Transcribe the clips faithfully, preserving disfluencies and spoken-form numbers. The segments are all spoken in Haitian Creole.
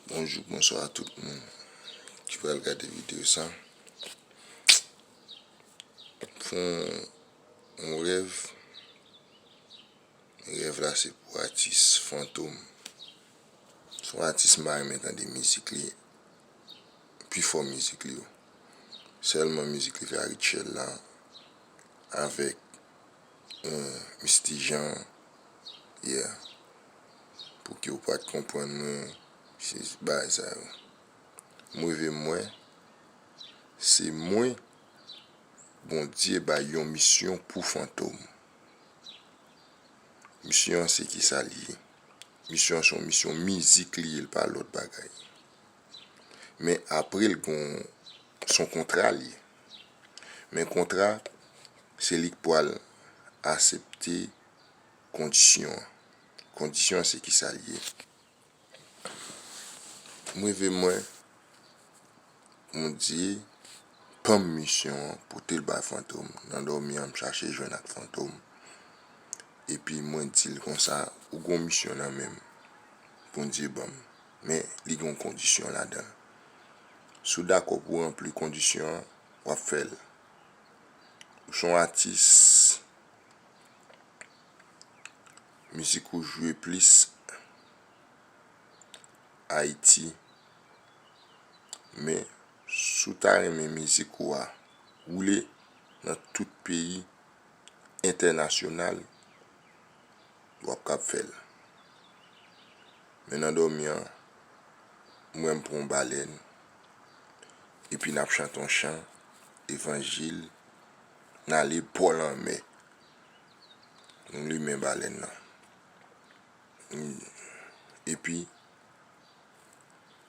Bonjou, bonswa a tout moun ki pral gade videyo sa. M fè yon, yon rèv. Rèv la se pou atis Fantom. Se yon atis m pa renmen tande mizik li, pifò mizik li yo. Sèlman mizik li fè a Rutshelle la avèk, eh, Misty Jean, yeah. Pou ki ou pa t konprann mwen, se bagay sa yo. M reve m wè, se mwen, Bondye bay yon misyon pou Fantom. Misyon an se ki sa l ye? Misyon an se yon misyon mizik li ye, l pa lòt bagay. Men apre l gon, se yon kontra li ye. Men kontra, se li k pral aksepte kondisyon an. Kondisyon an se ki sa l ye? M reve m wè, Bondye ban m misyon an pote l bay Fantom. Nan dòmi an, m chache jwenn ak Fantom. Epi mwen di l konsa, ou gon misyon nan men m, Bondye ban m. Men li gon kondisyon ladan l. Si w dakò pou w ranpli kondisyon an, w ap fè l. Ou se yon atis, mizik ou jwe plis Ayiti. Men, si w ta renmen mizik ou a woule nan tout peyi entènasyonal, w ap kab fè l. Men nan dòmi an, m wè m pran yon balèn, epi n ap chante yon chan evanjil, n ale bò lanmè. Nou limen balèn nan. Epi,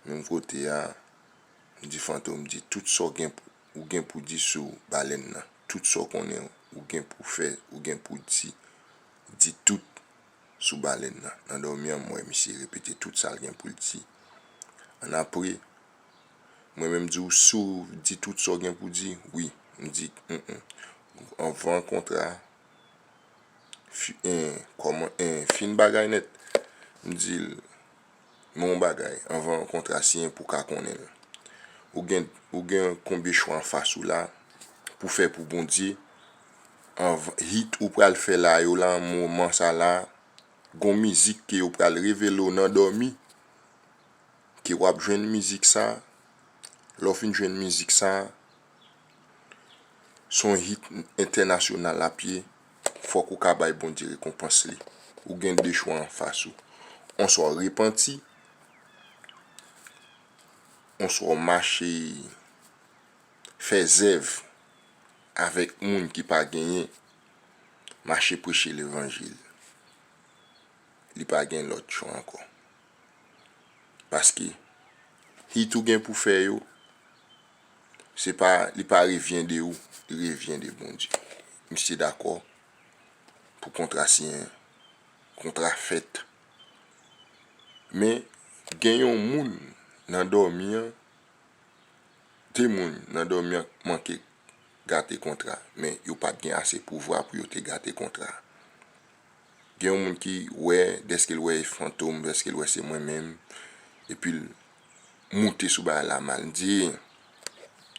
menm kote a, m di Fantom, di tout sa w gen pou, ou gen pou di sou balèn nan. Tout sa w konnen, ou gen pou fè, ou gen pou di, di tout sou balèn nan. Nan dòmi an, m wè misye repete tout sa l gen pou l di. Annapre, mwen menm di w, si w di tout sa w gen pou di, wi. M di, mm, mm. Anvan kontra, fi-, en, kòman, en, fin bagay nèt. M di l, men yon bagay, anvan kontra siyen pou w ka konnen l. Ou gen, ou gen konbyen chwa anfas ou la pou fè pou Bondye? Anvan, hit ou pral fè la yo la, moman sa la, gon mizik ke yo pral revele w nan dòmi, ke w ap jwenn mizik sa, lè w fin jwenn mizik sa, se yon hit entènasyonal l ap ye, fòk ou ka bay Bondye rekonpans li. Ou gen de chwa anfas ou. Oswa w repanti, oswa w mache fè zèv avèk moun ki pa genyen, mache preche levanjil. Li pa gen lòt chwa ankò. Paske hit ou gen pou fè yo, se pa, li pa revyen de ou, li revyen de Bondye. Misye dakò pou kontra siyen, kontra fèt. Men gen yon moun nan dòmi an, de moun nan dòmi an manke gate kontra, men yo pa t gen ase pouvwa pou yo te gate kontra. Gen yon moun ki wè, dèske l wè e Fantom, dèske l wè se mwen menm, epi l moute sou bagay la mal. M di,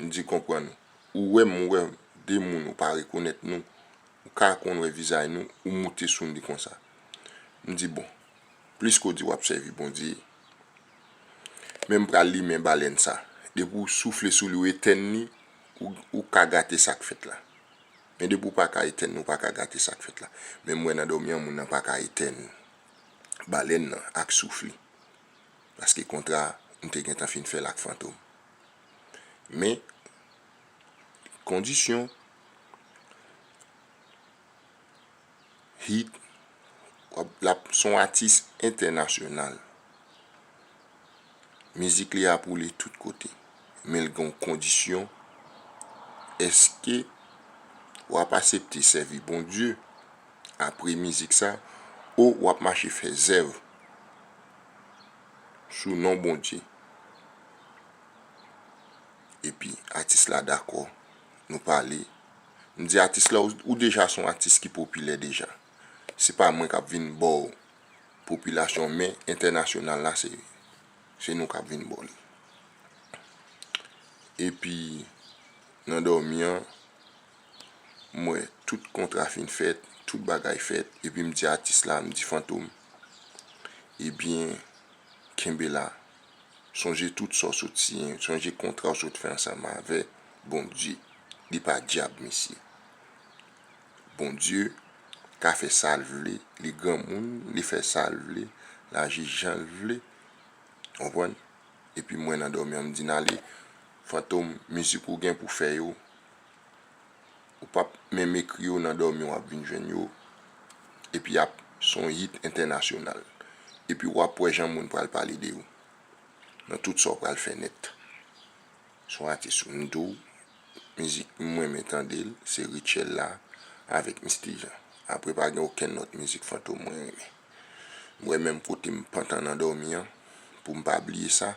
m di konprann, ou wè m, ou wè de moun, ou pa rekonèt nou, ou ka konn wè vizaj nou, ou moute sou m li konsa. M di, bon, plis ke w di w ap sèvi Bondye, men m pral limen balèn sa. Depi w soufle sou li, w etèn li, ou, ou ka gate sa k fèt la. Men depi w pa ka etèn li, ou pa ka gate sa k fèt la. Men m wè nan dòmi an, moun nan pa ka etèn balèn nan ak souf li. Paske kontra, m te gentan fin fè l ak Fantom. Men, kondisyon, hit, w ap, l ap, se yon atis entènasyonal. Mizik li ap woule tout kote. Men l gen yon kondisyon. Èske w ap aksepte sèvi Bondye apre mizik sa, ou w ap mache fè zèv sou non Bondye? Epi atis la dakò, nou pale. M di atis la, ou, ou deja se yon atis ki popilè deja. Se pa mwen k ap vin ba w popilasyon, men entènasyonal la, se Se nou k ap vin ba w li. Epi, nan dòmi an, m wè tout kontra fin fèt, tout bagay fèt, epi m di atis la, m di Fantom, ebyen, kenbe la, sonje tout sa w sot siyen, sonje kontra w sot fè ansanm avè Bondye. Li pa dyab, mesye. Bondye ka fè sa l vle, li granmoun, li fè sa l vle, l aji jan l vle. Konprann? Epi mwen nan dòmi an, m di n ale, Fantom, mizik ou gen pou fè yo, ou p ap menm ekri yo nan dòmi, w ap vin jwenn yo. Epi y ap, s on hit entènasyonal. Epi w ap wè jan moun pral pale de ou nan tout sa w pral fè nèt. S on atis, m di w, mizik m renmen tande l, se Rutshelle la avèk Misty Jean. Apre, pa gen okenn lòt mizik Fantom mwen renmen. M wè menm kote m pantan nan dòmi an, pou m pa bliye sa,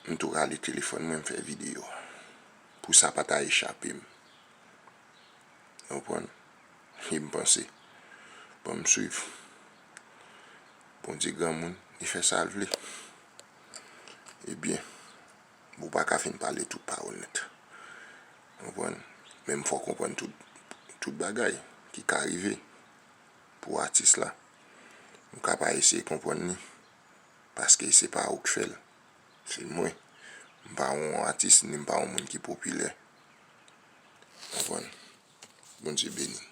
m tou rale telefòn mwen, m fè videyo a. Pou sa pa ta echape m. Ou konprann? E m panse, ban m swiv. Bondye granmoun, li fè sa l vle. Ebyen, ou pa ka fin pale tout pawòl nèt. Ou konprann? Men m fè w konprann tout, tout bagay ki ka rive pou atis la. Ou ka pa eseye konprann li, paske se pa ou k fè l. Se mwen. M pa yon atis, ni m pa yon moun ki popilè. Ou konprann? Bondye beni n.